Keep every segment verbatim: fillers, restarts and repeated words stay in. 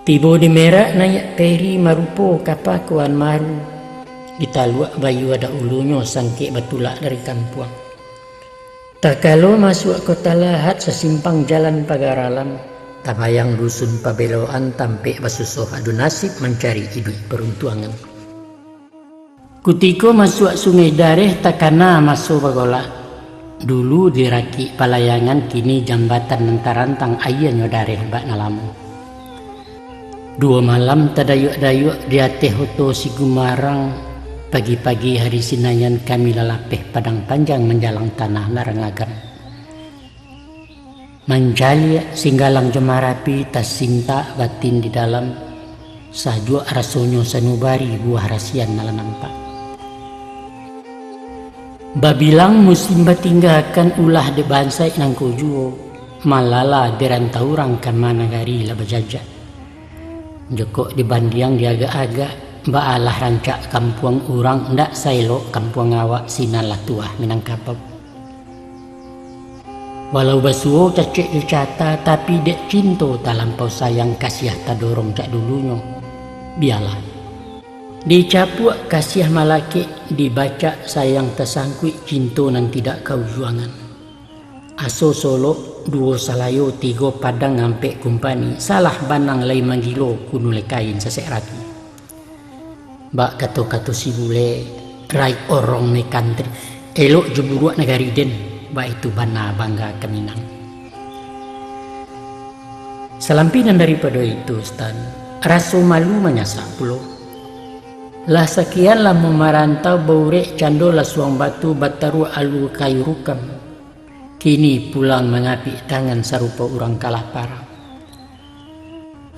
Tibo di Merak naiak peri marupo kapa kuan maru, ditaluak bayua daulunyo sangkek batulak dari kampuang. Takalo masuak Kota Lahat sasimpang jalan Pagar Alam, tabayang dusun pabeloan tampek basusoh adu nasib mancari iduik paruntuangan. Kutiko masuak Sungai Dareh takana maso bagolak. Dulu dirakik palayangan, kini jambatan nan tarantang, aianyo dareh bak nan lamo. Duo malam tadayuak-dayuak di ateh oto si Gumarang, pagi-pagi hari Sinayan kami lalapeh Padang Panjang manjalang tanah Narang Agam. Manjaliak Singgalang jo Marapi, tasintak batin di dalam, sajuak rasonyo sanubari buah rasian nan lah nampak. Babilang musim batinggakan ulah dek bansaik nangko juo, malala di rantau urang kama nagari lah bajajak. Jokok dibandiang diagak-agak, baalah rancak kampuang urang, ndak saelok kampuang awak sinan lah tuah Minangkabau. Walau basuo cacek jo cata, tapi dek cinto talampau sayang kasiah tadorong jak dulunyo. Bialah. Dicapuak kasiah malakek, dibacak sayang tasangkuik, cinto nan tidak kaujuangan. Aso solok, duo salayo, tigo padang, ampek kumpani, salah banang lai manggilo, kunulai kain sasek raki. Bak kato-kato si bule, raik orong ne kantri, elok jo buruak nagari den, baitu bana bangga ka Minang. Salampih nan daripado itu, Stan, raso malu manyasak pulo. Lah sakian lamo marantau, baurek cando lasuang batu, bataruah alua kayu rukam. Kini pulang mangapik tangan, sarupo urang kalah parang.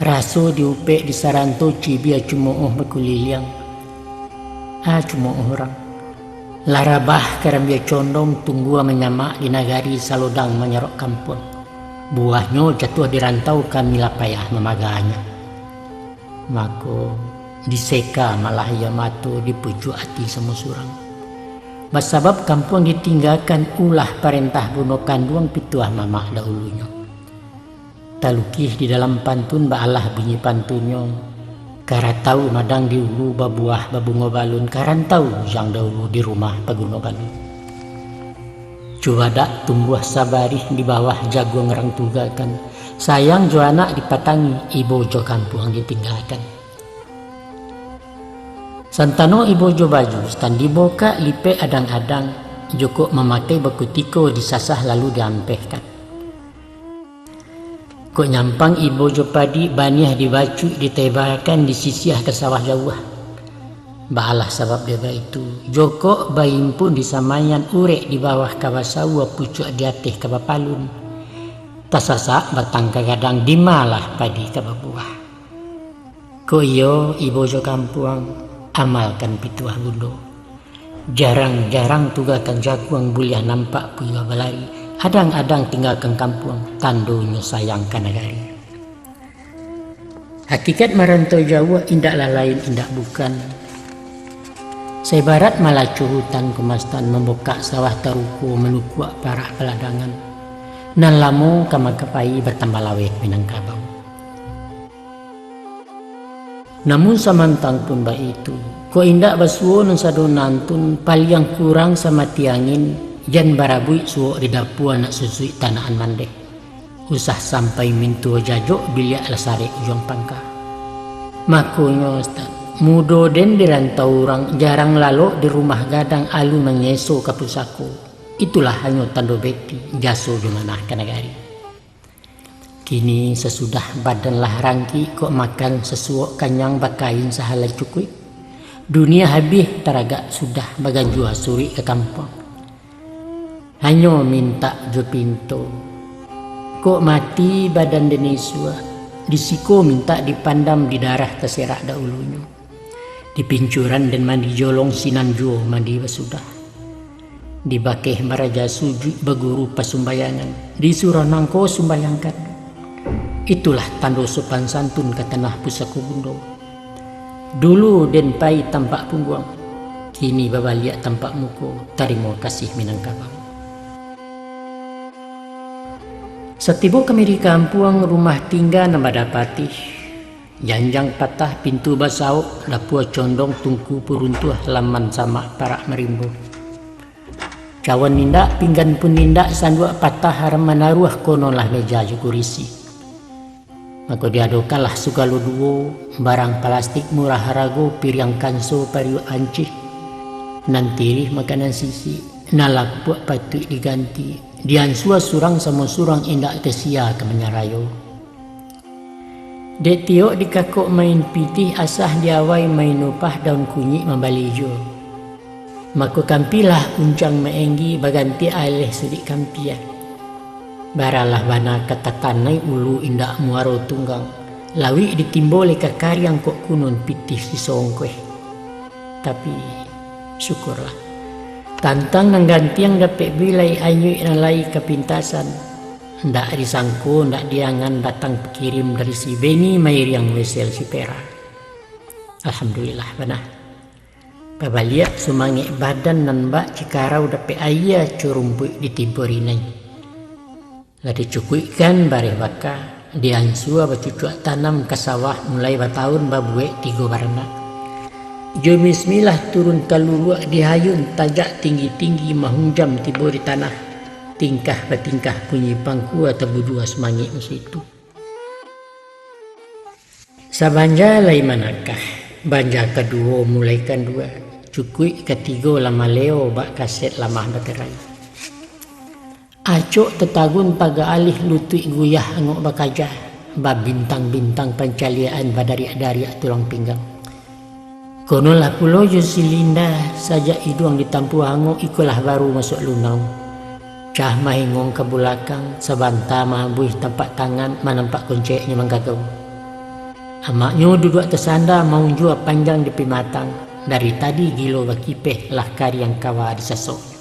Raso diupek di saranto, cibia cumooh bakuliliang. Ah, cumooh urang. Lah rabah karambia condong, tunggua manyamak di nagari, salodang manyarok kampuang. Buahnyo jatuah di rantau, kami lah payah mamaganyo. Mako, diseka malah ia mato, dipucuak ati samo surang. Basabab kampuang ditinggakan, ulah parentah bundo kanduang, pituah mamak daulunyo. Talukih di dalam pantun, baalah bunyi pantunnyo, karatau madang di ulu, babuah babungo balun, karantau bujang daulu, di rumah paguno balun. Cubadak tumbuah sabarih, di bawah jaguang rang tugakan, sayang jo anak dipatangi, ibo jo kampuang ditinggakan. Santano ibo jo baju, Stan, dibokak lipek adang-adang, jokok mamakai bakutiko, disasah lalu diampehkan. Kok nyampang ibo jo padi, baniah dibacuik, ditebakan, disisiah ka sawah jauah. Baalah sabab dek baitu, jokok baimpun di samaian, urek di bawah ka basaua, pucuak di ateh ka bapalun. Tasasak batang ka gadang, dimalah padi ka babuah. Kok iyo, ibo jo kampuang, amalkan pituah bundo. Jarang-jarang tugakan jaguang, buliah nampak puyuah balari. Adang-adang tinggakan kampuang, tandonyo sayang ka nagari. Hakikat marantau jauah, indaklah lain, indak bukan. Saibarat malaco hutan, Komastan, mambokak sawah taruko, manukuak parak paladangan. Nan lamo ka makapai, batambah laweh Minangkabau. Namun samantang pun baitu, kok indak basuo nan sado nantun, paliang kurang samati angin, jan barabuik suok di dapua, nak susuik tanakan mandeh. Usah sampai mintuo jajok, biliak lah sarek ujuang pangka. Makonyo, Ustaz, mudo den di rantau urang, jarang lalok di rumah gadang, alun manyeso ka pusako. Itulah hanyo tando beti, jaso jo manah ka nagari. Kini sasudah badan lah rangkik, kok makan sasuok kanyang, bakain sahalai cukuik. Dunia habih taragak sudah, baganjua suruik ka kampuang. Hanyo mintak jo pinto. Kok mati badan den isuak, di siko mintak dipandam, di darah taserak daulunyo. Di pincuran den mandi jolong, sinan juo mandi basudah. Di bakeh maraja sujuik, baguru pasumbayangan, di surau nangko sumbayangkan. Itulah tando sopan santun ka tanah pusako bundo. Dulu den pai tampak pungguang, kini babaliak tampak muko, tarimo kasih Minangkabau. Satibo kami di kampuang, rumah tingga nan badapatih, Janjang patah, pintu basaok, dapua condong, tungku puruntuah, laman samak, parak marimbo. Cawan indak, pinggan pun indak, sanduak patah, haram manaruah, kononlah meja jo kurisi. Mako diadokanlah sagalo duo, barang palastik murah harago, piriang kanso, pariuak ancih, nan tirih makanan sisik, nan lapuak patuik diganti, diansua surang samo surang, indak ka sia ka manyarayo. Dek tiok dikakok main pitih, asah diawai main upah, daun kunyik mambali juo. Mako kampilah uncang maenggi, baganti aleh sudik kampia. Baralah bana ka tatanai, ulu indak muaro tunggang, lauik ditimbo lai ka kariang, kok kunun pitih siso ongkoh. Tapi, syukurlah, tantang nan gantiang dapek bilai, anyuik nan lai kapintasan. Ndak disangko, ndak diangan, datang pakirim dari si Beni, mairiang mesel si Pera. Alhamdulillah bana. Babaliak sumangek badan, nan bak cikarau dapek aia, curumpuik ditibo rinai. Lah dicukuikkan bareh baka, diansua bacucuak tanam ka sawah, mulai batahun babuek tigo baranak. Jo bismillah turun ka luluak, dihayun tajak tinggi-tinggi, mahunjam tibo di tanah, tingkah batingkah bunyi pangkua, tabudua sumangek masitu. Sabanja lai manakah, banja kaduo mulai kandua, cukuik katigo lah maleo, bak kaset lamah baterai. Acok tatagun paga alih, lutuik guyah angok bakaja, babintang-bintang pancaliakan, badariak-dariak tulang pinggang. Konolah pulo jo si Linda, sajak iduang ditampuah angok, ikolah baru masuak lunau. Cah mahingong ka bulakang, sabanta maambuih tampak tangan, manampak konceknyo manggagau. Amaknyo duduak tasanda, maunjua panjang di pimatang, dari tadi gilo bakipeh, lah kariang kawa disasoknyo.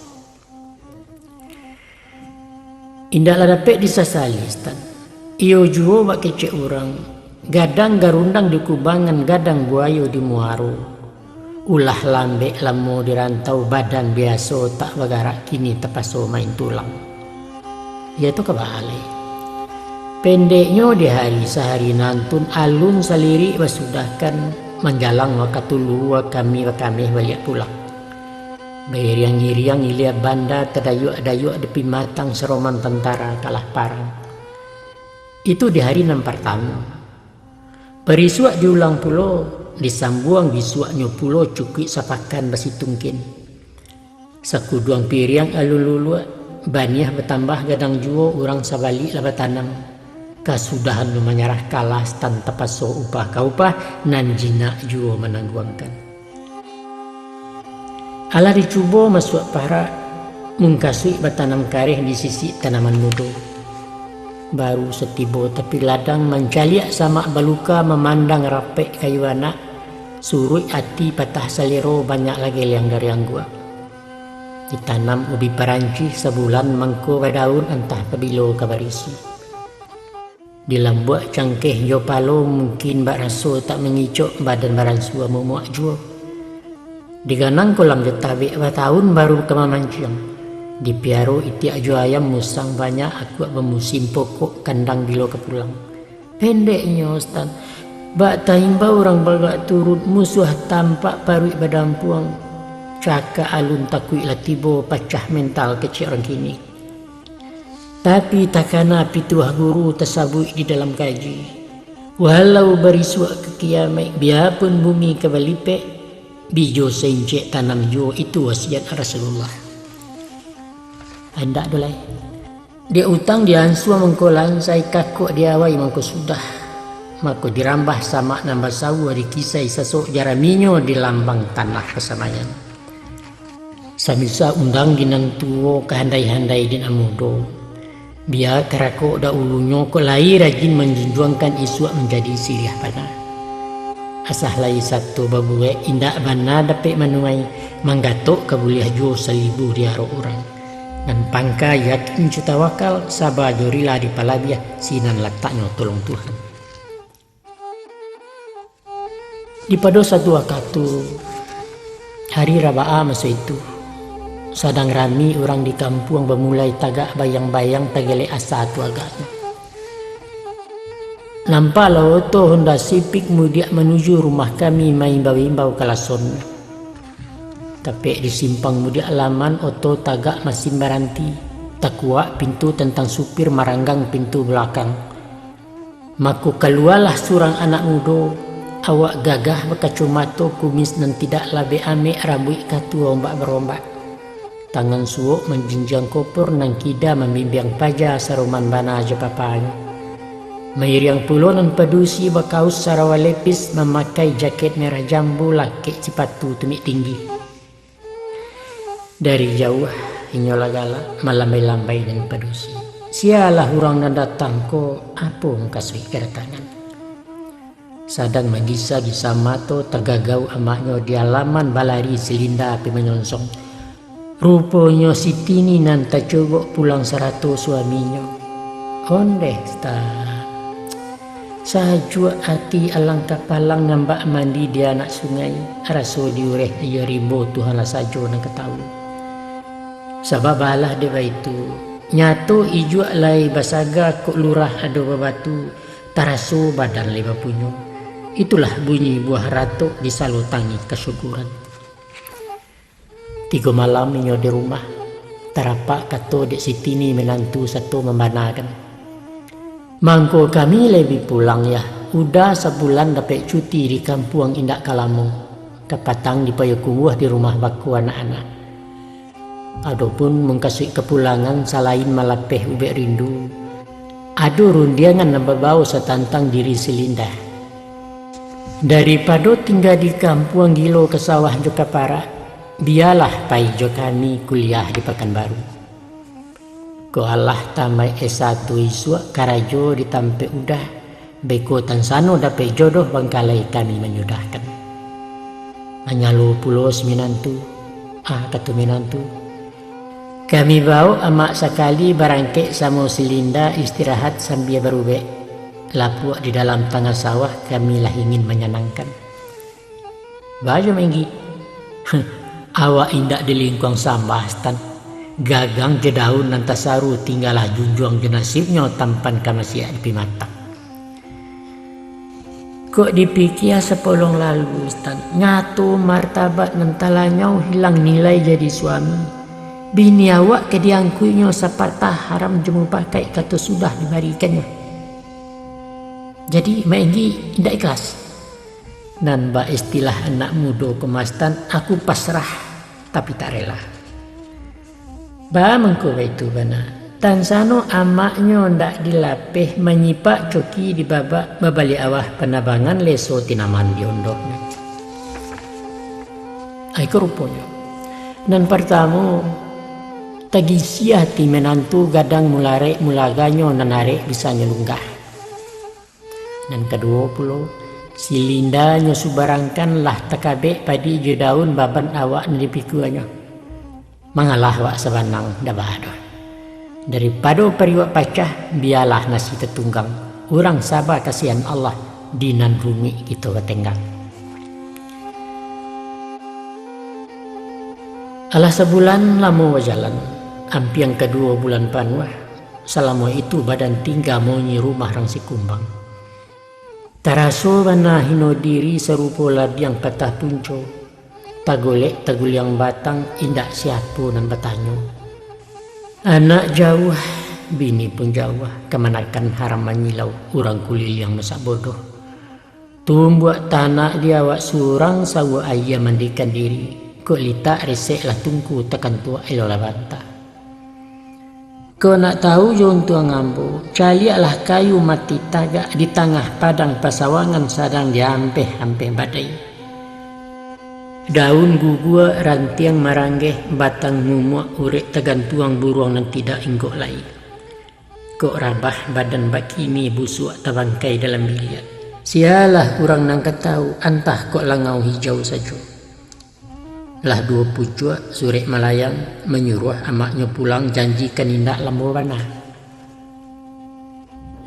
Indaklah dapek disasali, Stan. Iyo juo bak kecek urang, gadang garundang di kubangan, gadang buayo di muaro. Ulah lambek lamo di rantau, badan biaso tak bagarak, kini tapaso main tulang. Iyo tu ka baa lai. Pendeknyo di hari sahari nantun, alun salirik basudahkan, manjalang wakatu luhua, kami bakameh baliak pulang. Bairiang-iriang ilia banda, tadayuak-dayuak di pimatang, saroman tantara kalah parang. Itu di hari nan partamo. Parisuak diulang pulo, disambuang bisuaknyo pulo, cukuik sapakan basitungkin. Sakuduang piriang alun luluak, baniah batambah gadang juo, urang sabalik lah batanam. Kasudahan manyarah kalah, Stan, tapaso upah ka upah, nan jinak juo manangguangkan. Alah dicubo masuak parak, mungkasuik batanam kareh, disisik tanaman mudo. Baru satibo tapi ladang, mancaliak samak baluka, mamandang rapek kayu anak, suruik ati patah salero, banyak lah geliang dari angguak. Ditanam ubi Parancih, sabulan mangko badaun, antah pabilo ka barisi. Dilambuak cangkeh jo palo, mungkin bak raso tak mangicok, badan baransua mamuak juo. Diganang kolam jo tabek, batahun baru ka mamanciang. Dipiaro itiak jo ayam, musang banyak, akuak bamusim, pokok kandang bilo ka pulang. Pendeknyo, Stan, bak taimbau urang bagak turun, musuah tampak paruik badampuang, cakak alun takuik lah tibo, pacah mental kecek urang kini. Tapi takana pituah guru tasabuik di dalam kaji, walau barisuak ka kiamaik, biapun bumi ka balipek, bijo sencek tanam juo, itu wasiat Rasulullah. Indak do lai. Dek utang diansua mangko lansai, kakok diawai mangko sudah. Mako dirambah samak nan basaua, dikisai sasok jaraminyo, dilambang tanah pasamaian. Samisa undang di nan tuo, kahandai-handai di nan mudo. Bia karakok daulunyo, kok lai rajin manjunjuangkan, isuak manjadi siriah bana. Asah lai sato babuek, indak bana dapek manuai, manggatok ka buliah juo, salibu diarok urang. Nan pangka yakin jo tawakal, saba jo rila dipalabiah, sinan lataknyo tolong Tuhan. Di pado satu wakatu, hari Rabaa maso itu, sadang rami urang di kampuang, bamulai tagak bayang-bayang, tagelek asa tu agaknyo. Nampak lah oto Honda Civic mudiak manuju rumah kami maimbau-imbau kalason. Tapek di simpang mudiak laman oto tagak masin baranti, takuak pintu tantang supir maranggang pintu balakang. Mako kalualah surang anak mudo, awak gagah bakacomato, kumis nan tidak labek amek, rambuik katua ombak barombak. Tangan suok manjinjiang kopor, nan kida mambimbiang paja saroman bana jo papanyo. Mairiang pulo nan padusi bakaus sarawa lepis, mamakai jakek merah jambu, lakek sipatu tumik tinggi. Dari jauah inyo lah galak malambai-lambai nan padusi. Sialah urang nan datang ko, apo mukasuik kadatangan? Sadang magisa-gisa mato, tagagau amaknyo di alaman, balari si Linda pai manyonsong. Ruponyo Sitini nan tacogok pulang sarato suaminyo. Ondeh, Stan. Sajuak ati alang kapalang nan bak mandi di anak sungai, raso diureh aia rimbo Tuhanlah sajo nan ka tahu. Sabab alah dek baitu, nyato ijuak lai basaga, kok lurah ado babatu, taraso badan lai bapunyo. Itulah bunyi buah ratok di salo tangih kasyukuran. Tigo malam inyo di rumah, tarapak kato dek Sitini minantu sato mambanakan. Mangko kami lai bi pulang yah, udah sabulan dapek cuti di kampuang indak ka lamo, kapatang di Payokumbuah di rumah bako anak-anak. Adopun mukasuik kapulangan salain malapeh ubek rindu, ado rundiangan nan babao satantang diri si Linda. Daripado tingga di kampuang gilo ka sawah jo ka parak, bialah pai jo kami kuliah di Pakanbaru. Kok alah tamaik S satu isuak karajo di tampek udah, beko tansano dapek jodoh bangkalai kami manyudahkan. Manyalo pulo si minantu, ah, kato minantu. Kami baok amak sakali barangkek samo si Linda istirahat sambia barubek. Lapuak di dalam tangah sawah kami lah ingin manyanangkan. Bajo mainggi. Awak indak dilingkuang sambah, Stan. Gagang jo daun nan tasaru, tinggalah junjuang jo nasibnyo tampan ka masiak di pimatak. Kok dipikia sapolong lalu, Stan, nyato martabat nan talanyau hilang nilai jadi suami. Bini awak ka diangkuiknyo sapatah haram jo mupakaik kato sudah dibarikannya. Jadi, mainggi indak ikhlas. Nan bak istilah anak mudo ko, Mas Tan, aku pasrah, tapi tak rela. Ba mangko baitu bana. Tansano amaknyo ndak dilapeh manyipak coki di babak babaliak awah panabangan leso tinaman di ondoknyo. Aiko ruponyo. Nan partamo, tagisiah ati minantu gadang mularek mulaganyo nan arek bisanyo lunggah. Nan kaduo pulo, si Linda nyo subarangkan lah takabek padi jo daun baban awak nan dipikuanyo. Mangalah awak sabanang daba doh. Daripado pariuak pacah, bialah nasi tatunggang. Urang saba kasihan Allah, di nan rumik kito batenggang. Alah sabulan lamo bajalan, ampiang kaduo bulan panuah, salamo itu badan tingga maunyi rumah rang sikumbang. Taraso bana hino diri sarupo ladiang patah punco, tagolek taguliang batang indak siapo nan batanyo. Anak jauah, bini pun jauah, kamanakan haram manyilau urang kuliliang masak bodoh. Tumbuak tanak di awak surang, sauak aia mandikan diri, kok litak resek lah tungku takantuak elo lah banta. Kok nak tahu jo untuang ambo, caliaklah kayu mati tagak di tangah padang pasawangan sadang diampeh-ampeh badai. Daun guguak, rantiang maranggeh, batang mumuak, urek tagantuang buruang nan tidak inggok lai. Kok rabah badan bakini, busuak tabangkai dalam biliak. Sialah urang nan ka tahu, antah kok langau hijau sajo. Lah duo pucuak surek malayang, manyuruah amaknyo pulang, janjikan indak lamo bana.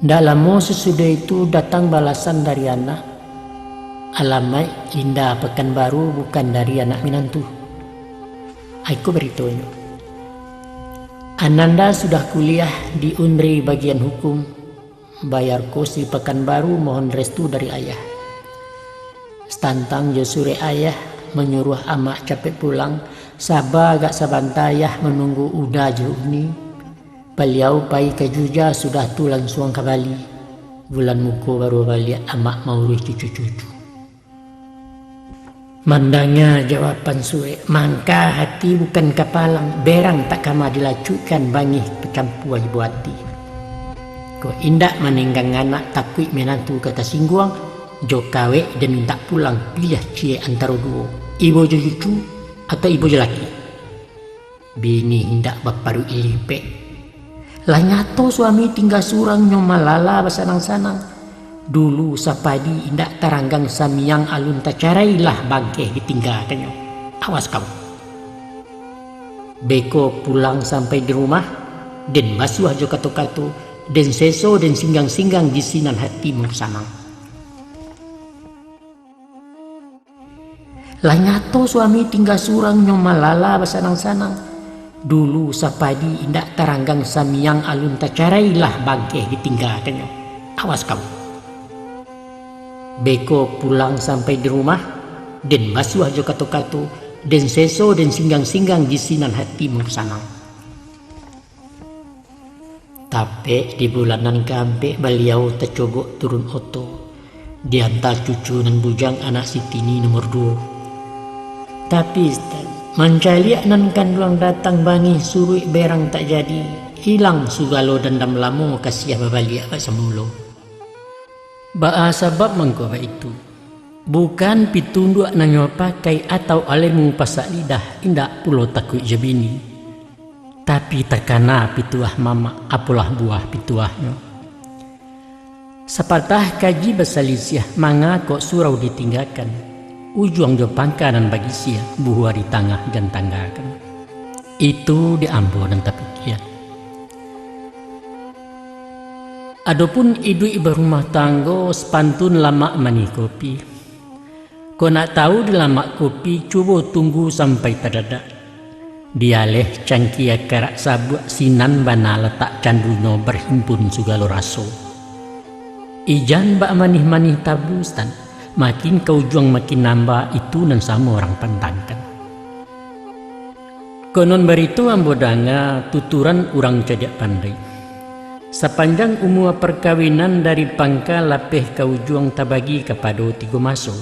Ndak lamo sasudah itu datang balasan dari anak, alamaik Linda Pakanbaru, bukan dari anak minantu. Aiko baritonyo. Ananda sudah kuliah di Unri bagian hukum, Bayar kos di Pakanbaru, mohon restu dari ayah. Satantang jo surek ayah, manyuruah amak capek pulang, saba agak sabanta ayah manunggu Uda jo Uni. Baliau pai ka Juja, sudah tu lansuang ka Bali. Bulan muko baru baliak amak mauruih cucu-cucu. Mandanga jawaban surek, mangka hati bukan kapalang, berang tak kama dilacuikkan, bangih bacampua ibo ati. Kok indak manenggang anak, takuik minantu ka tasingguang, jo kawek den mintak pulang, piliah ciek antaro duo, ibo jo cucu, atau ibo jo laki. Bini indak baparuik lipek. Lah nyato suami tingga surang, nyo malala basanang-sanang. Dulu sapadi indak taranggang, samiang alun tacarai, lah bangkeh ditinggakannyo. Awas kau. Beko pulang sampai di rumah, den basuah jo kato-kato, den seso, den singgang-singgang, di sinan hati mangko sanang. Lah nyato suami tingga surang, nyo malala basanang-sanang. Dulu sapadi indak taranggang, samiang alun tacarai, lah bangkeh ditinggakannyo. Awas kau. Beko pulang sampai di rumah, den basuah jo kato-kato, den seso, den singgang-singgang, di sinan hati mangko sanang. Tapek di bulan nan kaampek, baliau tacogok turun oto, dianta cucu nan bujang, anak sitini nomor duo. Tapi, Ustaz, mancaliak nan kanduang datang, bangih suruik berang tak jadi, ilang sugalo dandam lamo, kasiah babaliak bak samulo. Baa sabab mangko baitu? Bukan pitunduak nan nyo pakai, atau alemu pasak lidah, indak pulo takuik jo bini. Tapi takana pituah mamak, apolah buah pituahnyo. Sapatah kaji basalisiah, manga kok surau ditinggakan, ujuang jo pangka nan bagisia, buhua di tangah jan tanggakan. Itu di ambo nan tapikia. Adopun iduik barumah tanggo, sapantun lamak manih kopi. Kok nak tahu di lamak kopi, cubo tunggu sampai tadadak. Dialeh cangkia karak sabuak, sinan bana latak candunyo, barhimpun sugalo raso. Ijan bak manih-manih tabu, Ustaz, makin ka ujuang makin namba, itu nan samo urang pantangkan. Konon barito ambo danga, tuturan urang cadiak pandai. Sapanjang umua parkawinan, dari pangka lapeh ka ujuang, tabagi kapado tigo maso.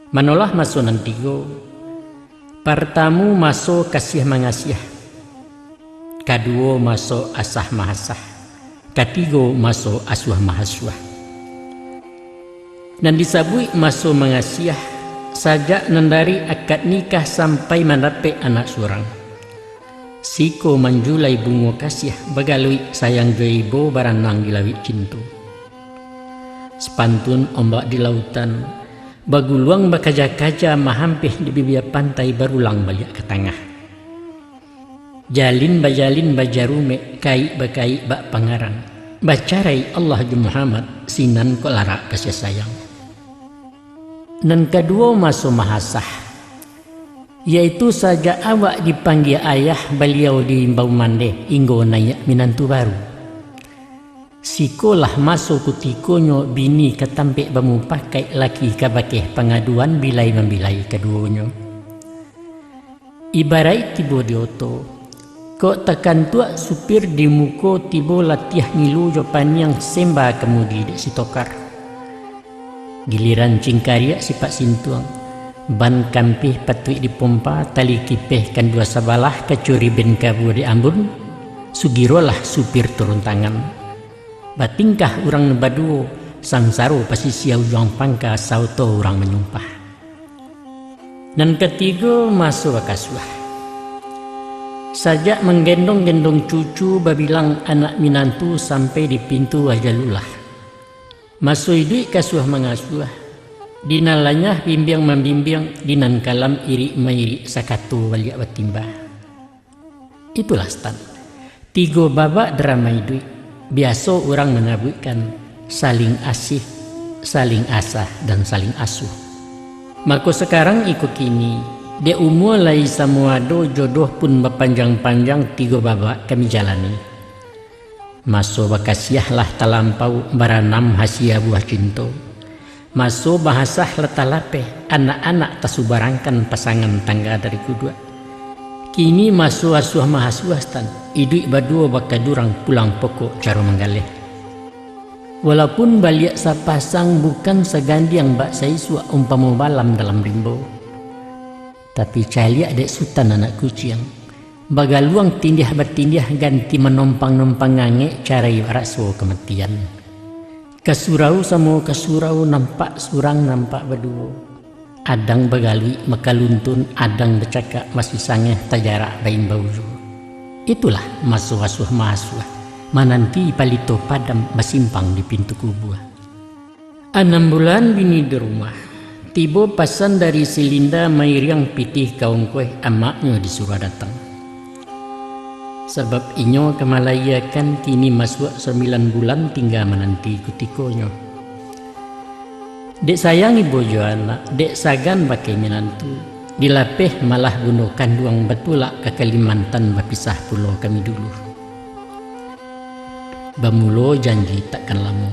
Manolah maso nan tigo? Partamu, maso kasiah mangasiah. Kaduo, maso asah mahasah. Katigo, maso asuah mahasuah. Nan disabuik maso mangasiah, sajak nan dari akad nikah sampai mandapek anak surang. Siko manjulai bungo kasiah, bagaluik sayang jo ibo, baranang di lauik cinto. Sapantun ombak di lautan, baguluang bakaja-kaja, mahampeh di bibia pantai, barulang baliak ka tangah. Jalin bajalin bajarumek, kaik bakaik bak pangarang. Bacarai Allah jo Muhammad, sinan kok larak kasiah sayang. Nan kaduo maso mahasah, yaitu sajak awak dipanggia ayah, baliau diimbau mandeh, inggo naiak minantu baru. Sikolah maso kutikonyo, bini ka tampek bamupakaik, laki ka bakeh pangaduan, bilai mambilai kaduonyo. Ibaraik tibo di oto, kok takantuak supir di muko, tibo latiah ngilu jo paniang, semba kamudi dek si tokar. Giliran cingkariak sipak sintuang, ban kampih patuik dipompa, tali kipeh kan duo sabalah, kacuri ben kabua dek ambun, sugirolah supir turun tangan. Batingkah urang nan baduo, sansaro pasisia ujuang pangka, saoto urang manyumpah. Nan katigo, maso bakasuah. Sajak manggendong-gendong cucu, babilang anak minantu, sampai di pintu ajalullah. Maso iduik kasuah mangasuah, di nan lanyah bimbiang mambimbiang, di nan kalam irik mairik, sakato baliak batimbah. Itulah, Stan, tigo babak drama iduik, biaso urang manyabuikkan saling asih, saling asah, dan saling asuh. Mako sakarang iko kini, dek umua lai samo ado, jodoh pun bapanjang-panjang, tigo babak kami jalani. Maso bakasiah lah talampau, baranam hasia buah cinto. Maso bahasah lah talapeh, anak-anak tasubarangkan pasangan tangga dari kuduak. Kini maso asuah mahasuah tan, iduik baduo bakadurang pulang pokok caro manggaleh. Walaupun baliak sapasang bukan sagandiang bak saisuak umpamo balam dalam rimbo. Tapi caliak dek sutan anak kuciang. Bagaluang tindiah-batindiah ganti manompang-nompang angek carai raso kamatian. Ka surau samo ka surau nampak surang nampak baduo. Adang bagaluik makaluntun, adang bacakak masisangeh tajarak baimbau juo. Itulah maso asuah maasuah, mananti palito padam basimpang di pintu kubua. Anam bulan bini di rumah. Tibo pasan dari si Linda mairiang pitih ka ongkoh amaknyo disuruah datang. Sabab inyo ka malayiakan kini masuak sambilan bulan tingga mananti kutikonyo. Dek sayang ibo jo anak, dek sagan pakai minantu, dilapeh malah bundo kanduang batulak ka Kalimantan bapisah pulo kami dulu. Bamulo janji takkan lamo.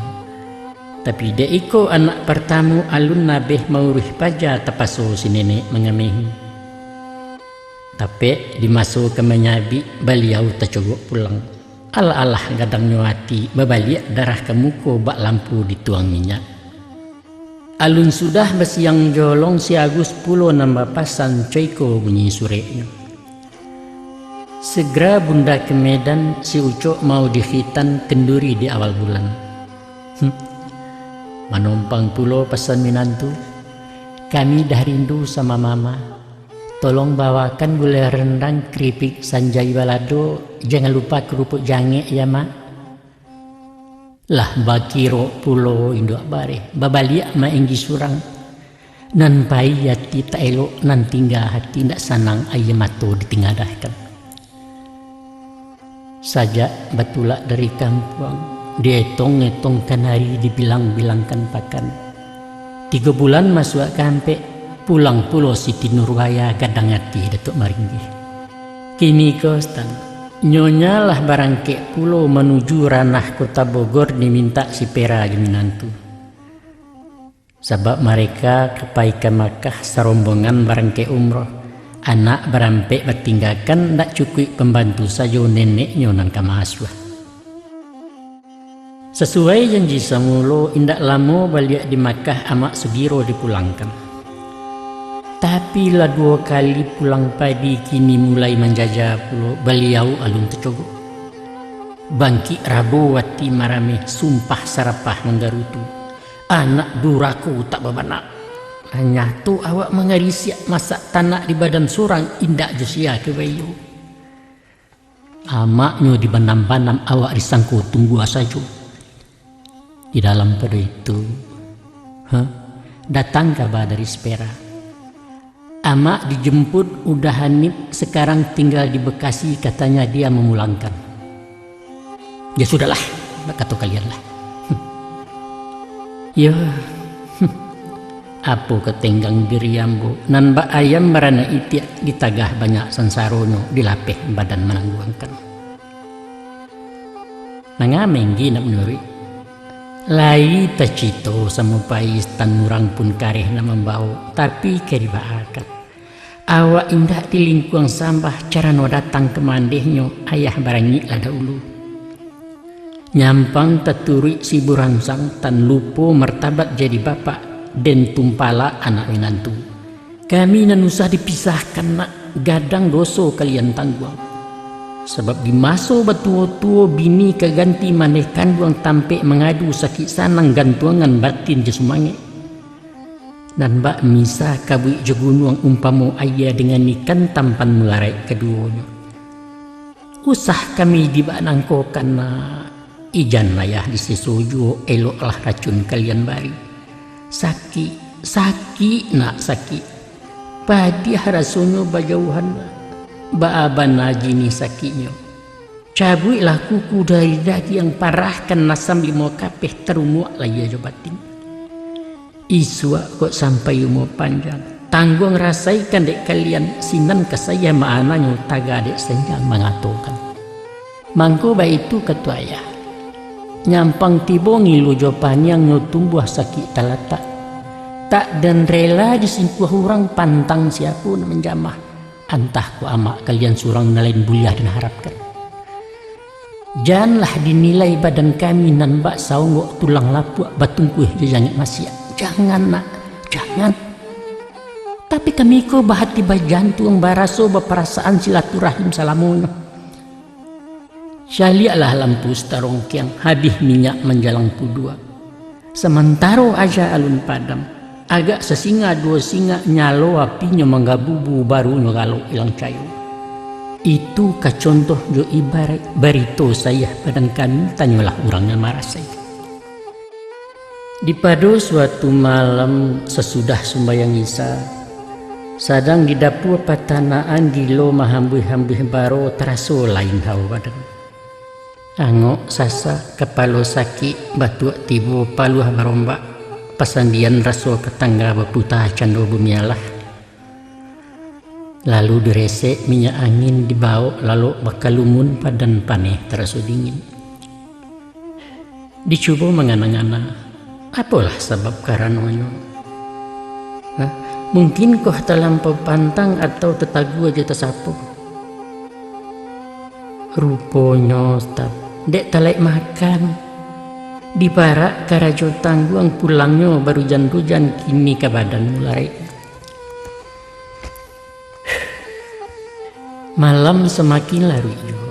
Tapi dek iko anak partamo alun nabeh mauruih paja tapaso si nenek mangamehi. Tapek di maso ka manyabik baliau tacogok pulang. Alah-alah gadangnyo ati babaliak darah ka muko bak lampu dituang minyak. Alun sudah basiang jolong si Agus pulo nan bapasan co iko bunyi sureknyo. Segera bunda ke Medan, si Ucok mau dikhitan kenduri di awal bulan. Hmm. Manompang pulo pasan minantu, kami dah rindu sama mama. Tolong bawakan gulai rendang, keripik, sanjai balado, jangan lupa kerupuk jangek ya, Mak. Lah bakirok pulo induak bareh, babaliak mainggi surang. Nan pai ati tak elok, nan tingga hati ndak sanang, aia mato ditingadahkan. Sajak batulak dari kampuang, dietong-etongkan ari, dibilang-bilangkan pakan. Tigo bulan masuak ka ampek, pulang pulo Siti Nurbaya, gadang ati Datuak Maringgih. Kini ko, Stan, nyonya lah barangkek pulo manuju ranah Kota Bogor, dimintak si Pera jo minantu. Sabab mareka ka pai ka Makkah sarombongan barangkek umroh, anak barampek batinggakan, ndak cukuik pambantu sajo neneknyo nan ka maasuah. Sasuai janji samulo, indak lamo baliak di Makkah amak sugiro dipulangkan. Tapi lah duo kali pulang padi, kini mulai manjaja pulo, baliau alun tacogok. Bangkik rabo ati marameh, sumpah sarapah manggarutu. Anak durako tak babana. Nyato awak mangarisiak masak tanak di badan surang, indak jo sia ka baiyo. Amaknyo dibanam-banam, awak disangko tunggua sajo. Di dalam pado itu, ha, datang kaba dari Sepera. Amak dijemput Uda Hanif, sekarang tinggal di Bekasi, katanya dia memulangkan. Ya sudahlah, bak kato kalian lah. Hmm. Ya, hmm. Apo ka tenggang diri ambo, nan bak ayam baranak itiak, ditagah banyak sansaronyo, dilapeh badan manangguangkan. Manga manggi nak manuruik? Lai tacito samo pai Stan, urang pun kareh nak mambao, tapi ka dibaakan. Awak indak di lingkuang sambah, carano datang ka mandehnyo, ayah barangik lah dahulu. Nyampang taturuik si buransang, tan lupo martabat jadi bapak, den tumpalak anak minantu. Kami nan usah dipisahkan nak, gadang doso kalian tangguang. Sabab di maso batuo-tuo, bini ka ganti maneh kanduang, tampek mangadu sakik sanang, gantuangan batin jo sumangek. Nan bak misa kabuik jo gunuang, umpamo aia dengan ikan, tampan mularaik kaduonyo. Usah kami dibanangkokan nak, ijan ayah diseso juo, eloklah racun kalian bari. Sakik, sakik nak, sakik. Padiah rasonyo bajauhan nak. Baa bana jinih sakiknyo. Cabuiklah kuku dari dagiang, parahkan asam limo kapeh, tarumuaklah ia jo batin. Isuak kok sampai umua panjang, tangguang rasaikan dek kalian, sinan ka sayah maananyo, taga dek senjang mangatokan. Mangko baitu kato ayah, Nyampang tibo ngilu jo paniang nyo tumbuah sakik talatak. Tak den rela jo simpuah urang pantang siapo nan manjamah. Antah ko amak kalian surang nan lain buliah den harapkan. Janlah dinilai badan kami nan bak saonggok tulang lapuak batungkuih jo jangek masiak. Jangan, nak, jangan. Tapi kami ko bahati bajantuang, baraso baparasaan silaturahim salamonyo. Caliaklah lampu satarongkiang, habih minyak manjalang puduak. Samantaro aja alun padam, agak sasinga duo singa nyalo apinyo manggabubu, barunyo galok ilang cayo. Itu ka contoh jo ibaraik barito sayah badan kami, tanyolah urang nan marasai. Di pado suatu malam sasudah sumbayang Isya, sadang di dapua patanaan gilo mahambuih-hambuih baro, taraso lain hawa badan. Angok sasak, kapalo sakik, batuak tibo, paluah barombak, pasandian raso ka tangga baputa cando bumi alah. Lalu diresek minyak angin, dibawok lalok bakalumun, badan paneh taraso dingin. Dicubo mangana-ngana, apolah sabab karanonyo? Hah? Mungkinkoh talampau pantang atau tatagua jo tasapo? Ruponyo, Ustaz, dek talaik makan. Diparak karajo tangguang, pulangnyo barujan-rujan, kini ka badan mulai. Malam samakin laruik juo.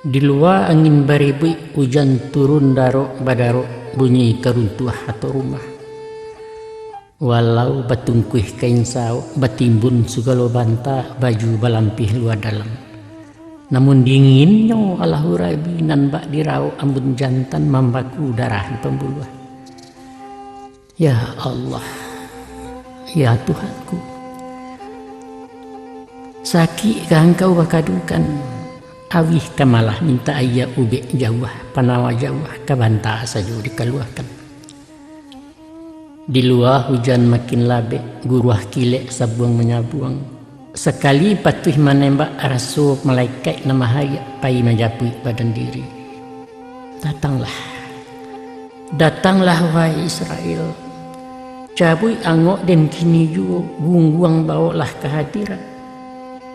Di lua angin baribuik, ujan turun darok-badarok, bunyi karuntuah atau rumah. Walau batungkuih kain saok, batimbun sagalo banta, baju balampih lua dalam, namun dinginnyo Allahu Rabi nan bak diraok ambun jantan mambaku darah di pambuluah. Ya Allah, ya Tuhanku, sakik ka Angkau bakadukan, awih ka malah mintak aia ubek jauah, panawa jauah ka banta sajo dikaluakan. Di lua hujan makin labek, guruah kilek sabuang manyabuang. Sakali patuih manembak, raso malaikat nan mahayat pai manjapuik badan diri. Datanglah, datanglah, wahai Israel. Cabuik angok den kini juo, gungguang bawoklah ka hadirat.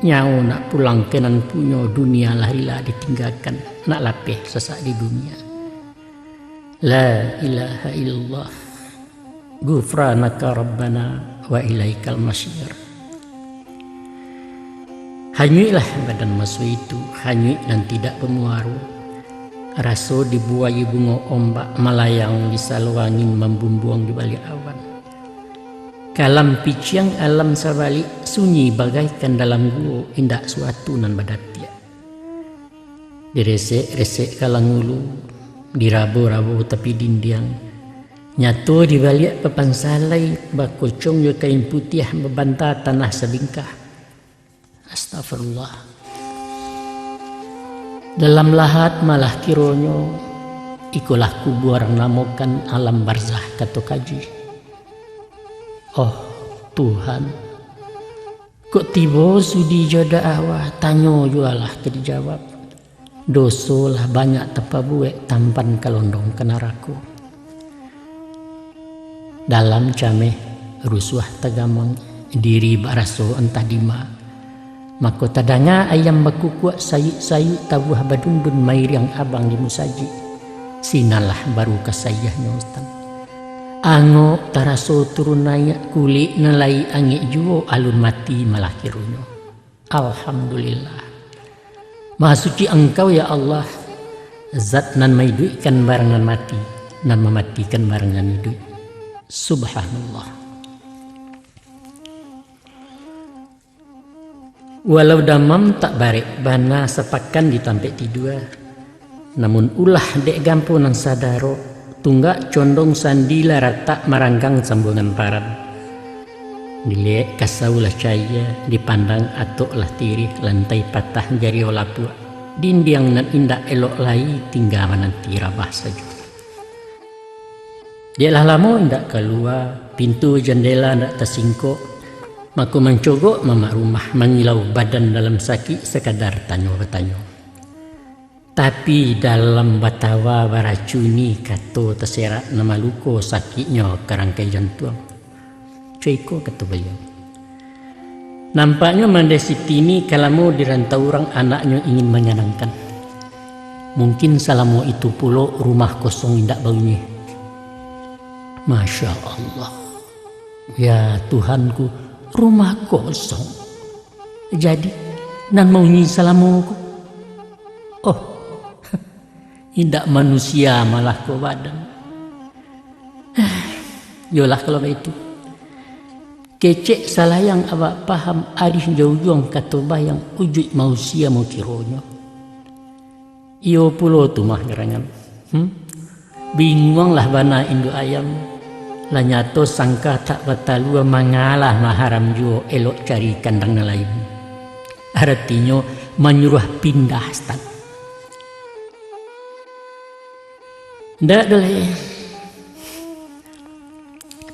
Nyawo nak pulang ka nan punyo, dunia lah rila ditinggakan, nak lapeh sasak di dunia. La ilaha illallah. Ghufranaka Rabbana wa ilaikal masyir. Hanyuiklah badan maso itu, hanyuik nan tidak bamuaro. Raso dibuai bungo ombak, malayang di salo angin, mambumbuang di baliak awan. Kalam piciang alam sabalik, sunyi bagaikan dalam guo, indak suatu nan badatiak. Diresek-resek kalang ulu, dirabo-rabo tapi dindiang. Nyato dibaliak papan salai, bakocong jo kain putiah, babanta tanah sabingkah. Astagfirullah. Dalam lahat malah kironyo, ikolah kubua urang namokan alam barzah, kato kaji. Oh, Tuhan, kok tibo sudi jo dakwah, tanyo juo lah ka dijawab. Doso lah banyak tapabuek, tampan ka londong ka narako. Dalam cameh, rusuah tagamang, diri baraso antah dima. Mako tadanga ayam bakukuak, sayuik-sayuik tabuah badundun, mairiang abang di musajik. Sinanlah baru kasaiahnyo, Ustaz. Angok taraso turun naiak, kulik nan lai angek juo, alun mati malah kironyo. Alhamdulillah. Maha suci Angkau, ya Allah, Zat nan maiduikkan barang nan mati, nan mamatikan barang nan iduik. Subhanallah. Walau damam tak barek bana sapakan di tampek tidua, namun ulah dek gampo nan sadaro, tunggak condong sandi lah ratak, maranggang sambuangan paran. Diliek kasau lah caia, dipandang atok lah tirih, lantai patah jario lapuak, dindiang nan indak elok lai, tingga mananti rabah sajo. Dek lah lamo indak kalua, pintu jandela ndak tasingkok, mako mancogok mamak rumah, mangilau badan dalam sakik, sakadar tanyo batanyo. Tapi dalam batawa baracuni kato taserak, nan maluko sakiknyo ka rangkai jantuang. Cako iko kato baliau. Nampaknyo Mandeh Siti ni ka lamo di rantau urang, anaknyo ingin manyanangkan. Mungkin salamo itu pulo rumah kosong indak baunyi. Masya Allah. Ya Tuhanku, rumah kosong. Jadi, nan maunyi salamo ko? Oh, indak manusia malah ko badan. Yolah kalau baitu. Kecek salayang awak paham, arih jo ujuang kato bayang, ujuik mausia mau kironyo. Iyo pulo tu mah garangan. Hmm? Binguanglah bana induak ayam. Lah nyato sangka tak batalua, mangalah mah haram juo, elok cari kandang nan lain. Aratinyo manyuruah pindah, Stan. Ndak doh lai.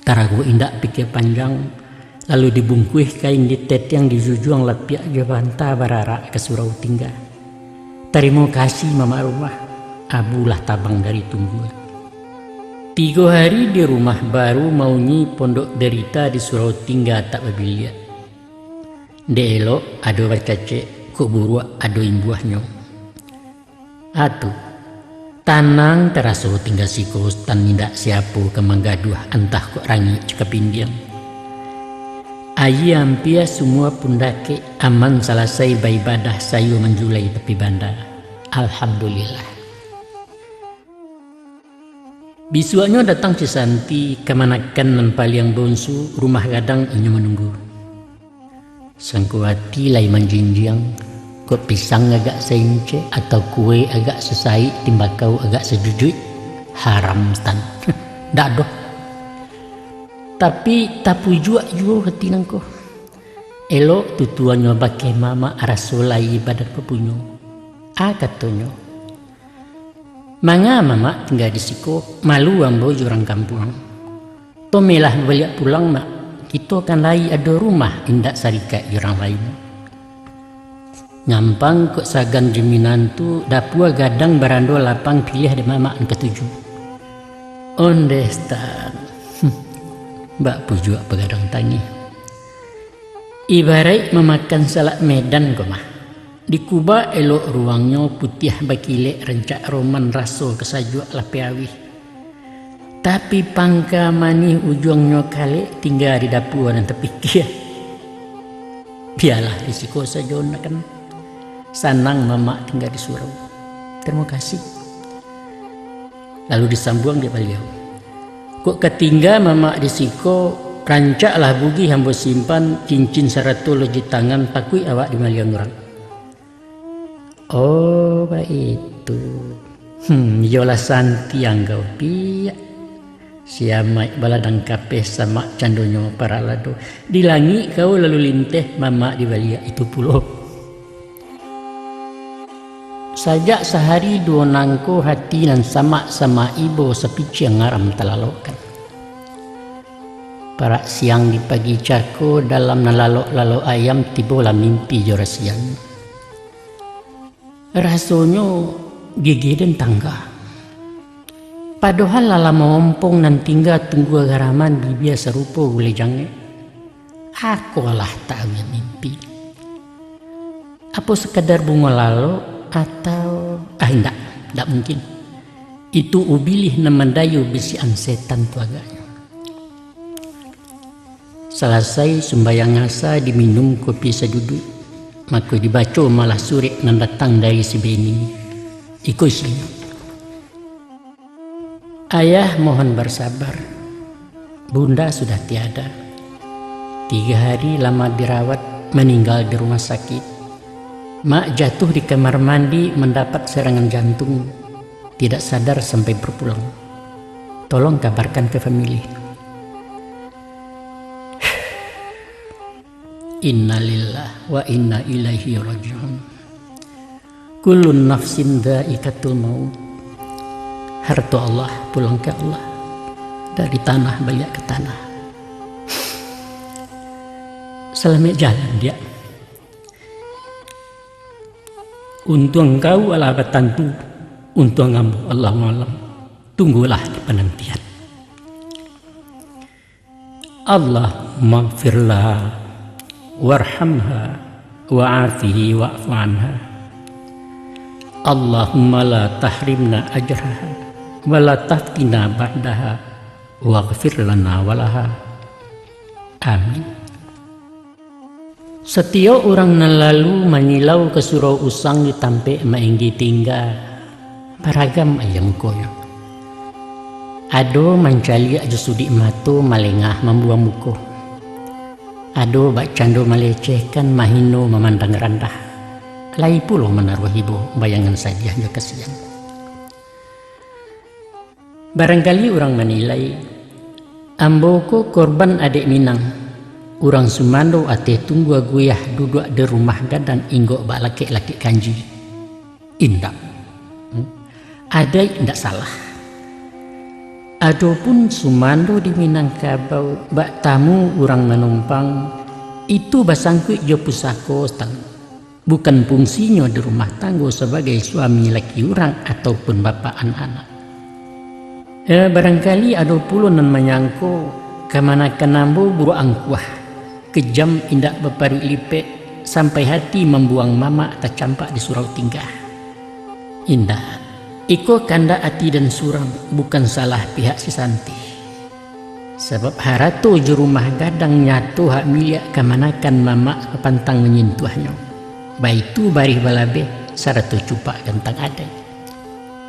Tarago indak pikia panjang, lalu dibungkuih kain, ditetiang, dijujuang lapiak jo banta, bararak ka surau tingga. Tarimo kasih mamak rumah, abu lah tabang dari tunggua. Tigo hari di rumah baru, maunyi pondok derita, di surau tingga tak babiliak. Dek elok ado bacacek, kok buruak ado imbuahnyo. Atu, tanang taraso tingga siko, Stan, indak siapo ka manggaduah, antah kok rangik jo kapindiang. Aia ampia sumua pun dakek, aman salasai baibadah, sayo manjulai tapi banda. Alhamdulillah. Bisuaknyo datang Cisanti, kamanakan nan paliang bonsu, rumah gadang inyo manunggu. Sangko ati lai manjinjiang, kok pisang agak saincek, atau kue agak sasaik, timbakau agak sajujuik, haram, Stan. Ndak doh. Tapi tapujuak juo ati nangko. Elok tutuannyo bakeh mamak, raso lai badan bapunyo. A katonyo, "Manga mamak tingga di siko, malu ambo jo urang kampuang. Tomelah baliak pulang, Mak, kito kan lai ado rumah, indak sarikak jo urang lain." Nyampang kok sagan jo minantu, dapua gadang barando lapang, piliah dek mamak nan katuju. Ondeh, Stan. Hmm. Bak pujuak pagadang tangih. Ibaraik mamakan salak Medan ko mah. Dikubak elok ruangnyo, putiah bakilek, rancak roman, raso kasajuak lapeh awih. Tapi pangka manih ujuangnyo kalek, tingga di dapua nan tapikia. Bialah di siko sajo nak kan. Sanang mamak tingga di surau. Tarimo kasih. Lalu disambuang dek baliau. Kok ka tingga mamak di siko, rancaklah bugih ambo simpan, cincin sarato loji tangan, takuik awak dimaliang urang. Oh, baitu. Hmm, iyolah santiang kau, Piak. Si amaik baladang kapeh, samak candonyo parak lado. Di langik kau lalu linteh, mamak di baliak itu pulo. Sajak sahari duo nangko, hati nan samak-samak ibo, sapiciang aram talalokkan. Parak siang di pagi cako, dalam nan lalok-lalok ayam, tibolah mimpi jo rasian. Rasonyo gigih den tangga. Padohal lah lamo ompong nan tingga, tunggua garaman, bibia sarupo gulai jangek. Akolah taawih mimpi. Apo sakadar bungo lalok, atau, ah, indak, indak mungkin. Itu ubilih nan mandayo bisiakan setan tu agaknyo. Salasai sumbayang asa, diminum kopi saduduak, mako dibaco malah surek nan datang dari si Beni. Iko isinyo. Ayah mohon bersabar. Bunda sudah tiada. Tiga hari lama dirawat, meninggal di rumah sakit. Mak jatuh di kamar mandi, mendapat serangan jantung. Tidak sadar sampai berpulang. Tolong kabarkan ke famili. Innalillah wa inna ilaihi raji'un. Kullu nafsin dzaiqatul maut. Harto Allah, pulang ka Allah. Dari tanah baliak ka tanah. Salamaik jalan, Diak. Untuang kau alah batantu, untuang ambo Allahu a'lam. Tunggulah di panantian. Allahummaghfir laha warhamha wa'afihi wa'fu anha. Allahumma la tahrimna ajraha wa la taftina ba'daha waghfir lana walaha. Amin. Satiok urang nan lalu manyilau ka surau usang di tampek mainggi tingga, baragam aia mukonyo. Ado mancaliak jo sudik mato, malengah mambuang muko. Ado bak cando malecehkan, mahino, mamandang randah. Lai pulo manaruah ibo bayangan sadiah jo kasian. Barangkali urang manilai, ambo ko korban adek Minang, urang sumando ateh tunggua guyah duduak di rumah gadang inggok bak lakek-lakek kanji. Indak. Hmm? Adaik indak salah. Adopun sumando di Minangkabau bak tamu urang manumpang, itu basangkuik jo pusako, Tan. Bukan fungsinyo di rumah tanggo sabagai suami laki urang ataupun bapak anak-anak. Eh, barangkali ado pulo nan manyangko, kamanakan ambo buruak angkuah, kejam indak baparuik lipek, sampai hati mambuang mamak tacampak di surau tingga. Indak, iko kandak ati dan surang, bukan salah pihak si Santih. Sabab harato jo rumah gadang nyato hak miliak kamanakan mamak pantang manyentuahnyo, baitu barih balabeh, sarato cupak gantang adaik.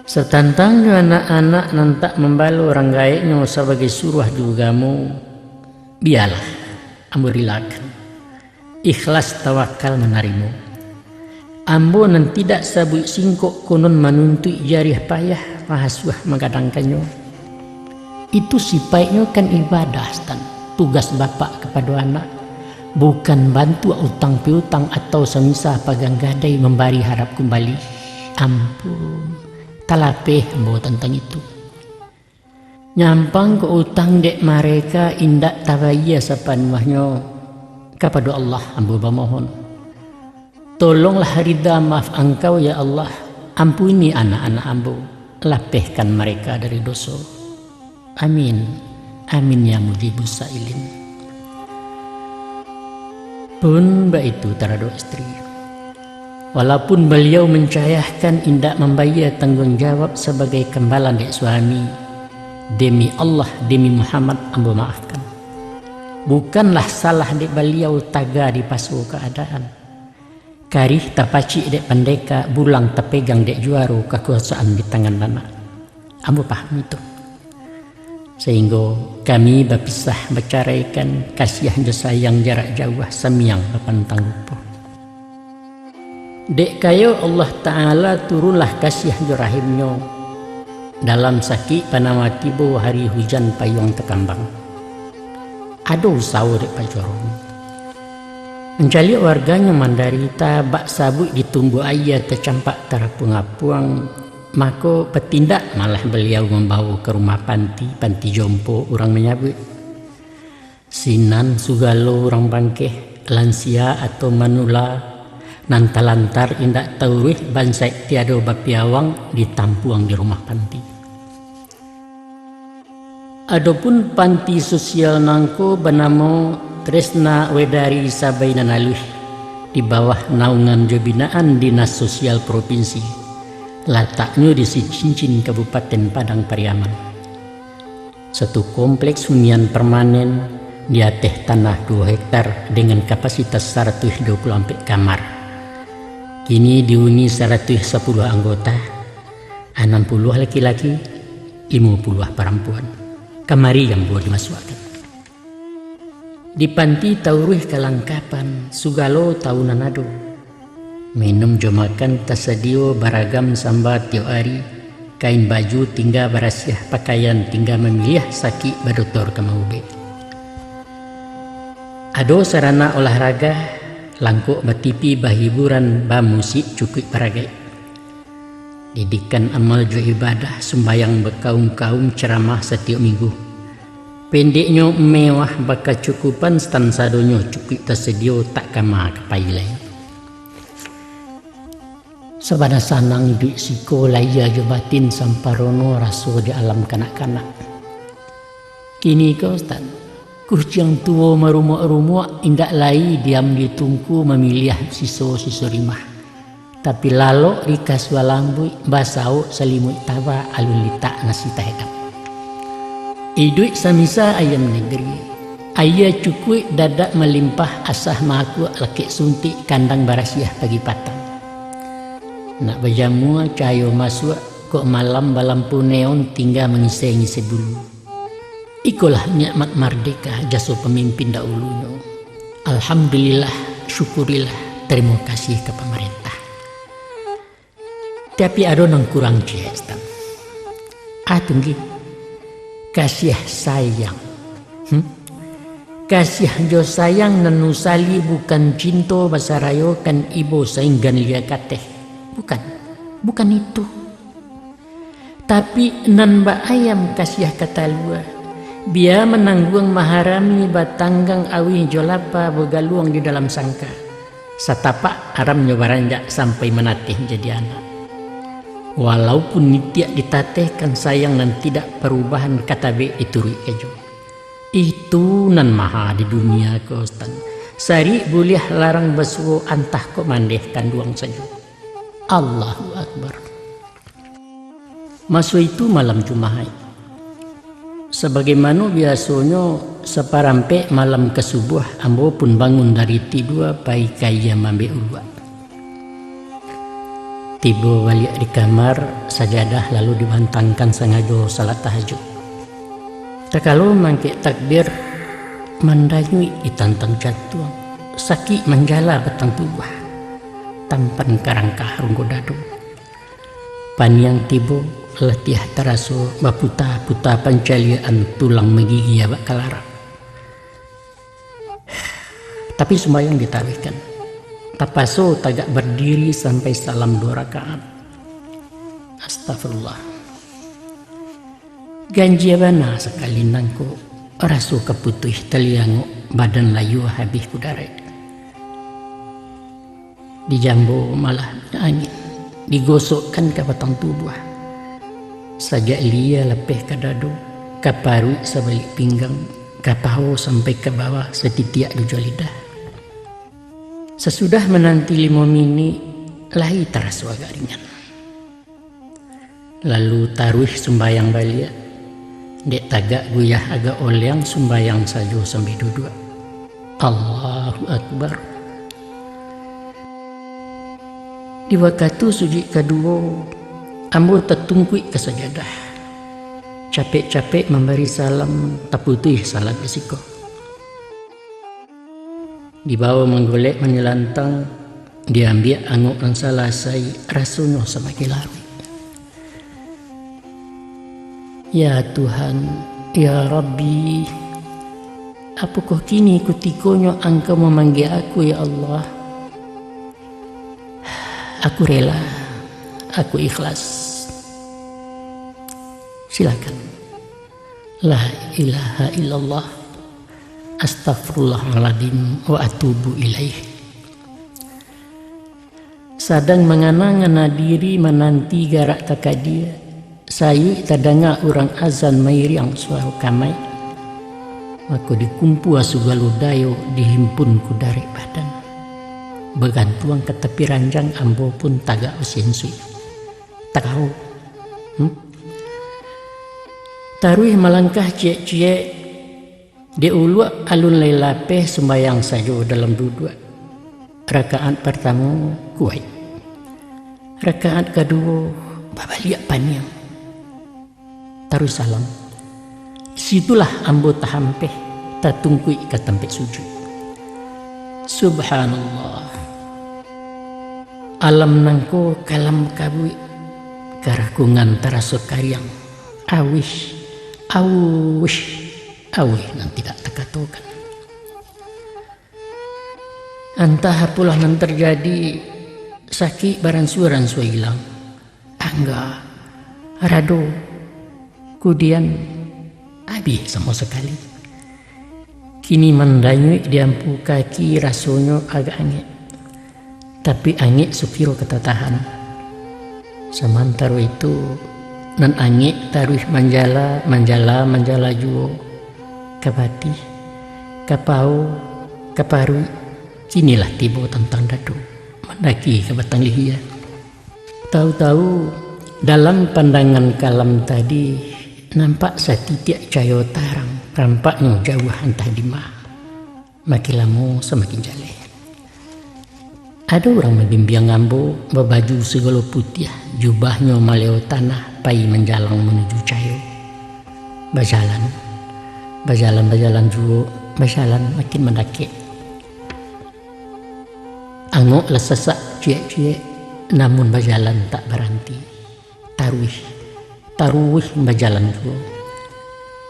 Satantang jo anak-anak nan tak mambalo urang gaeknyo sabagai suruah jo ugamo, bialah, ambo rilakan. Ikhlas tawakal manarimo. Ambo nan tidak sabuik singkok konon manuntuik jariah payah mahasuah magadangkannyo. Itu sipaiknyo kan ibadah, Tan, tugas bapak kapado anak, bukan bantuak utang piutang atau samisa pagang gadai mambari harap kumbali. Ampun, talapeh ambo tantang itu. Nyampang ko utang dek mareka indak tabayia sapanuahnyo, kapado Allah ambo bamohon. Tolonglah rida maaf Angkau, ya Allah, ampuni anak-anak ambo, lapehkan mareka dari doso. Amin. Amin ya mujibus sailin. Pun baitu taradok istri. Walaupun baliau mancayahkan indak mambayia tangguang jawab sabagai kambalan dek suami, demi Allah, demi Muhammad, ambo maafkan. Bukanlah salah dek baliau taga dipaso kaadaan. Karih tapacik dek pandeka, bulang tapegang dek juaro kakuasaan di tangan anak. Ambo paham itu. Sahinggo kami bapisah, bacaraikan, kasiah jo sayang jarak jauah, samiang bapantang lupo. Dek kayo Allah Ta'ala turunlah kasiah jo rahim-Nyo, dalam sakik panama tibo hari hujan payuang takambang. Ado usawo dek pajuaronyo. Mancaliak warganyo mandarita bak sabuik di tumbuah aia tacampak tarapuang-apuang, mako batindak malah baliau mambawo ka rumah panti, panti jompo urang manyabuik. Sinan sugalo urang bangkeh, lansia atau manula, nan talantar indak tauruih, bansaik tiado bapiawang, ditampuang di rumah panti. Adopun panti sosial nangko banamo Tresna Wedari Sabaina Naluih, di bawah naungan jo binaan Dinas Sosial Propinsi, lataknyo di Sicincin, Kabupaten Padang Pariaman. Satu kompleks hunian permanen di ateh tanah duo hektar dengan kapasitas saratuih duo puluah ampek kamar. Kini dihuni saratuih sapuluah anggota, anam puluah laki-laki, limo puluah parampuan. Kamari ambo dimasuakkan. Di panti tauruih kalangkapan, sugalo tau nan ado. Minum jo makan tasadio baragam samba tiok ari, kain baju tingga barasiah, pakaian tingga mamiliah, sakik badotor ka maubek. Ado sarana olahraga, langkok batipi, bahiburan, bamusik, cukuik baragaik. Didikan amal jo ibadah, sumbayang bakaum-kaum, ceramah satiok minggu. Pendeknyo, mewah, bakacukupan, stan sadonyo cukuik tasadio, tak kama ka pai lai. Sabana sanang iduik siko, lahia jo batin samparono raso di alam kanak-kanak. Kini ko, Ustaz, kuciang tuo marumuak-rumuak indak lai diam di tungku mamiliah siso-siso rimah. Tapi lalok di kasua lambuik, basauk salimuik taba alun litak nasi tahadap. Iduik samisa ayam nagari, aia cukuik dadak malimpah, asah maakuak lakek suntik kandang barasiah pagi patang. Nak bajamua cahayo masuak, kok malam balampu neon tingga mangise-ngise bulu. Ikolah nikmat mardeka jaso pamimpin dahulunyo. Alhamdulillah, syukurilah, tarimo kasih ka pamarentah. Tapi ado nan kurang ciek, Ustaz. Ah, tunggu. Kasiah sayang. Hmm? Kasiah jo sayang nan usali bukan cinto basarayokan ibo sainggan lia kateh. Bukan. Bukan itu. Tapi nan ba-ayam kasiah ka talua, bia manangguang maharami batanggang auih jo lapa bagaluang di dalam sangka. Satapak aramnyo baranjak sampai manateh jadi anak. Walaupun nitiak ditatehkan sayang nan tidak parubahan ka tabek dituruik kajo. Itu nan maha di dunia ko, Ustaz. Sarik buliah larang basuo antah kok mandeh kanduang sajo. Allahu Akbar. Maso itu malam Jumahaik. Sabagaimano biasonyo, saparampek malam ka subuah, ambo pun bangun dari tidua, pai ka aia maambiak uluak. Tibo baliak di kamar, sajadah lalu dibantangkan sangajo salat tahajuik. Takalo mangkek takbir, mandanyuik ditantang jantuang, sakik manjala batang tubuah, tampan karangkah ronggo dado. Paniang tibo, latiah taraso, baputa-puta pancaliakan, tulang magigia bak kalarap. Tapi sumbayang ditaruihkan. Tapaso tagak bardiri sampai salam duo rakaat. Astagfirullah. Ganjia bana sakali nangko, raso ka putuih taliangok, badan layua habih kudarek. Dijambo malah angin, digosokkan ka batang tubuah. Sajak lia lapeh ka dado, ka paruik sabalik pinggang, ka paho sampai ka bawah satitiak di ujuang lidah. Sasudah mananti limo minik, lai taraso agak ringan. Lalu taruih sumbayang baliak. Dek tagak guyah agak oleang, sumbayang sajo sambil duduak. Allahu Akbar. Di wakatu sujuik kaduo, ambo tatungkuik ka sajadah. Capek-capek mambari salam, taputuih salat di siko. Dibawo manggolek manyalantang, diambiak angok nan salasai, rasonyo samakin laruik. Ya Tuhan, ya Rabbi, apokoh kini kutikonyo Angkau mamanggia aku, ya Allah? Aku rela, aku ikhlas. Silakan. La ilaha illallah. Astaghfirullahaladzim wa atubu ilaih. Sadang mangana-ngana diri mananti garak takadia, sayuik tadanga urang azan mairiang suaro kamaik. Mako dikumpua sagalo dayo, dihimpun kudarek badan. Bagantuang ka tapi ranjang, ambo pun tagak basensuik. Takau. Hmm? Taruih malangkah ciek-ciek, dek uluak alun lai lapeh, sumbayang sajo dalam duduak. Rakaat partamo kuaik. Rakaat kaduo babaliak paniang. Taruih salam. Situlah ambo tahampeh, tatungkuik ka tampek sujuik. Subhanallah. Alam nangko kalam kabuik, karakungan taraso kariang. Auih, auih, auih nan tidak takatokan. Antah apolah nan tarjadi, sakik baransua-ransua ilang. Angga, rado, kudian abih samo sakali. Kini mandanyuik di ampu kaki, rasonyo agak angek. Tapi angek sukiro ka tatahan. Samantaro itu, nan angek taruih manjala, manjala, manjala juo, ka batih, ka pao, ka paruik, kinilah tibo tantang dado, mandaki ka batang lihia. Tahu-tahu, dalam pandangan kalam tadi, nampak satitiak cayo tarang, rampaknyo jauah antah dima. Makin lamo samakin jaleh. Ado urang mambimbiang ambo, babaju sagalo putiah, jubahnyo maleo tanah, pai manjalang manuju cayo. Bajalan, bajalan, bajalan juo, bajalan makin mandakek. Angok lah sasak ciek-ciek, namun bajalan tak baranti. Taruih, taruih bajalan juo.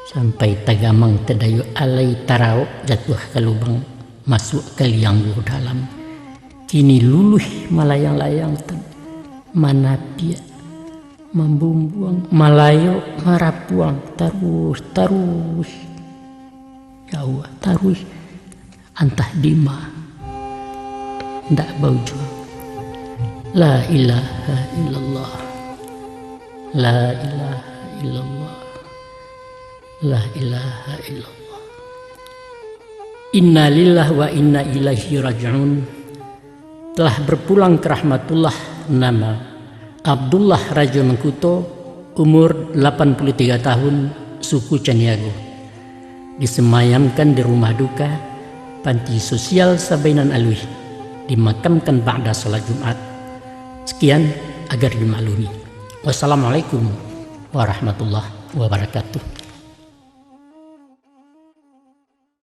Sampai tagamang tadayuak alai, taraok jatuah ka lubang, masuak ka liang juo dalam. Kini luluih malayang-layang tu, manapiak, mambumbuang, malayok, marapuang, taruih, taruih. Jauah, taruih. Antah dima, ndak baujuang. La ilaha illallah. La ilaha illallah. La ilaha illallah. Innalillahi wa inna ilaihi raji'un. Telah berpulang ke rahmatullah, nama Abdullah Rajo Mangkuto, umur delapan puluh tiga tahun, suku Caniago. Disemayamkan di rumah duka, panti sosial Sabainan Aluih, dimakamkan ba'da salat Jumat. Sekian, agar dimaklumi. Wassalamualaikum warahmatullahi wabarakatuh.